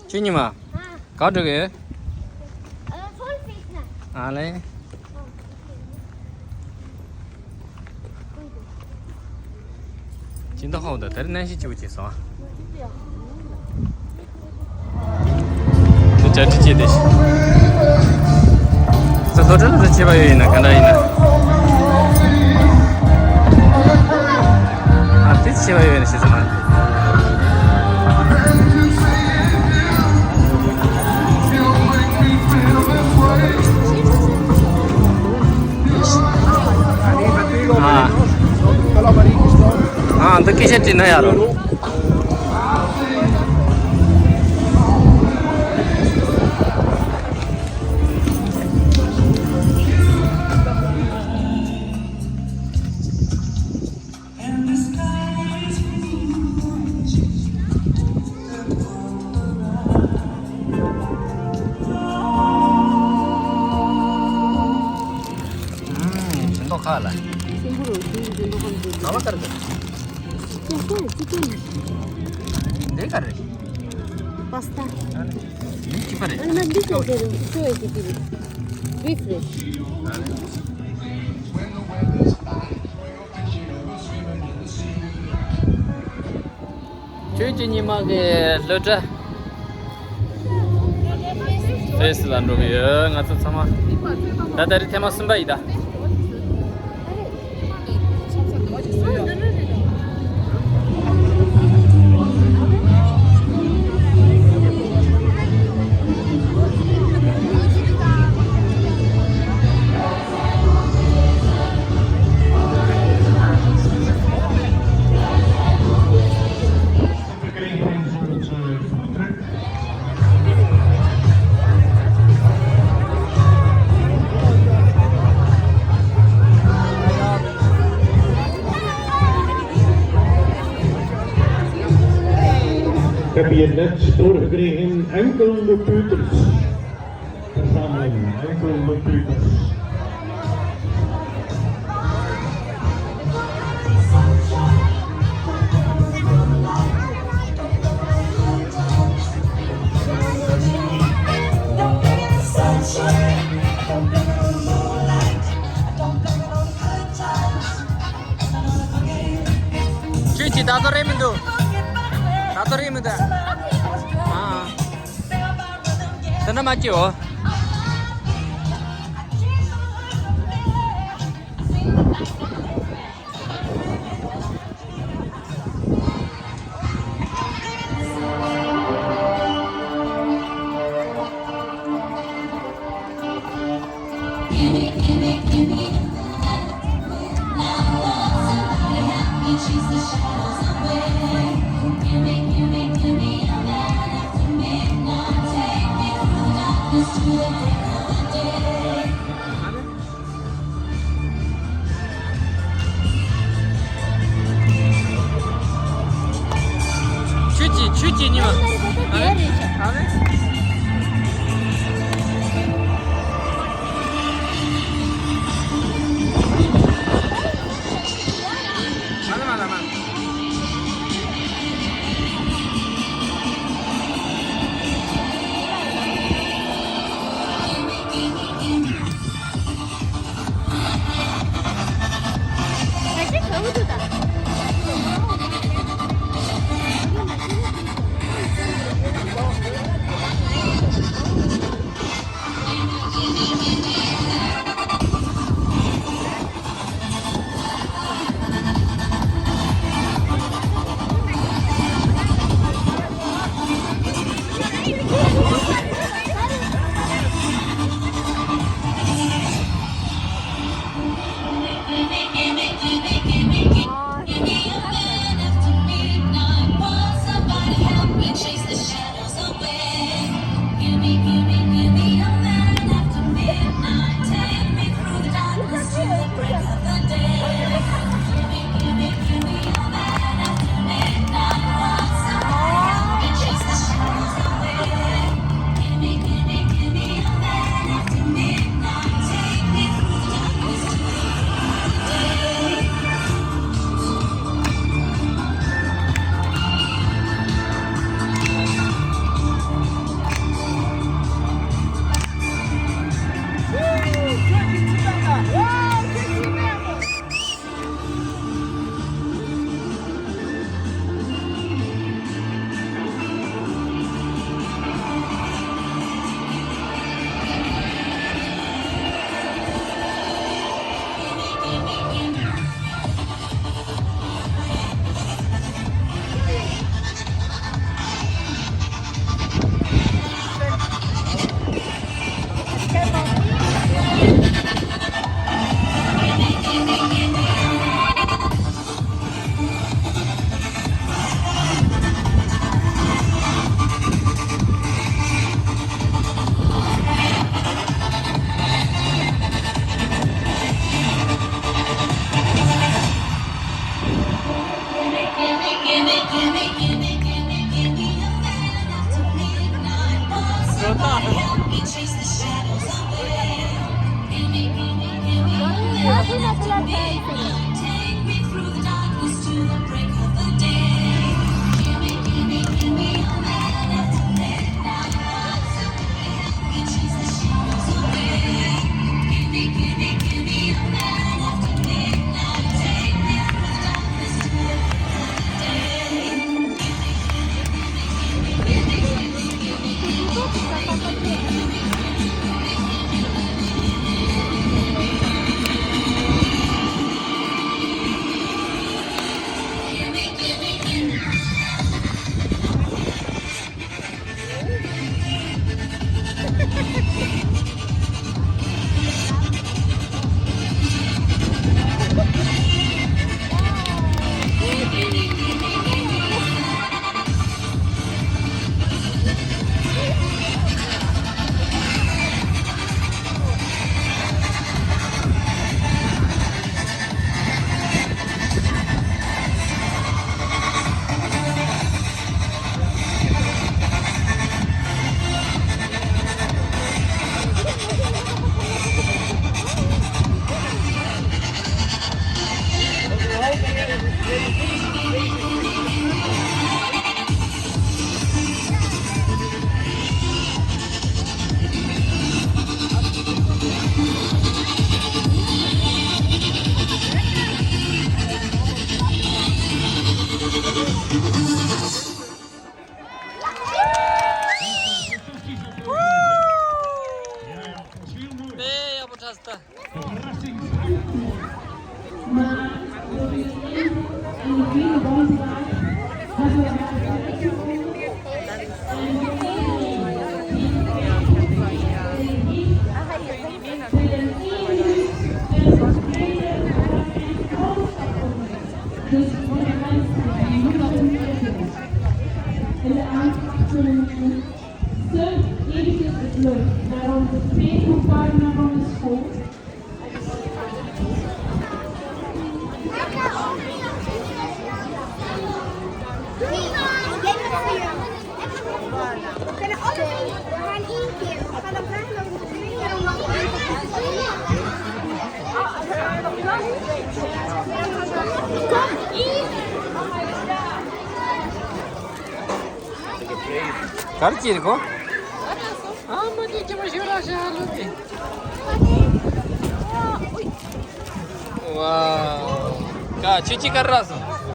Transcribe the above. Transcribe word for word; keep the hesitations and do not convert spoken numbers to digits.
ཁྱོད་ཉི་མ། ག་འགྲོ་གི་ཡོད། ཨ་ལེ། ཅི་འདྲ་ཧོ་ད་དེར་གནས་ཤིག་ཅིག་བྱེད་སོང་། དེ་གྲ་སྒྲིག་བྱེད་དེ་ཤི། ཚེ་ལྷོ་ཁྲ་ལ་ཚེ་ཆེ་བ་ཡོད་ཡིན་ན་ག་འདྲ་ཡིན་ན། ཨ་དེ་ཆེ་བ་ཡོད་ཡིན་ན་ཤི་ཚང་མ། ཨ་འདི་སྐད་ཆ་དྲིས་ན་ཡ་རོ། ཨུམ། ཞིམ་མདོག་ཁ་ལ། སེམས་པོ་རུ་ཞིམ་ཞིམ་མདོག་ཁམ་ཞིག་ལ་བ་དཀར་གི། ཅི་ཅི་ཅི་ཅི་ནི། འདི་ག་རེད། པ་སི་ཏ། འདི་གཅིག་པ་རེད། ཨ་ནི་མ་འདི་ཅི་ཟེར་རུང་ཅི་ཅོ་ཡི་ཅི་ཅི་རེད། སི་ཝིཊ་རེད། ཁྱོད་ཀྱི་ཉི་མ་གི་སློབ་གྲྭ་ཕེ་སི་ལ་འགྲོ་གི་ཡོད། ང་ཚོ་ཚང་མ་ད་ད་རེས་ཐེངས་མ་གསུམ་པ་ཡིན་ད། Heb je net doorgekregen, enkel de peuters. Verzameling, enkel de peuters. ཁྱོད་ཀྱིས་ད་དུང་རེད་མི་འདུག་ད་དུང་རེད་མི་འདུག་ཨ། དེ་འདྲ་མ་བྱེད་འོ། ཆུ་ཅི་ཆུ་ཅི་ཉི་མ། ཨ་ལེ། ཨ་ལེ། མ་ལ་མ་ལ་མ། དེ་ཡག་པོ་འཁྲབ་སྟེ། གར་གྱིས་གོ། ཨ་མ་ཅིག་ཅི་མ་ཤོད་ར་ཤ་ལུ་ཏི། ཝའོ། ཀ་ཆུ་ཅི་གར་ར་སོང་།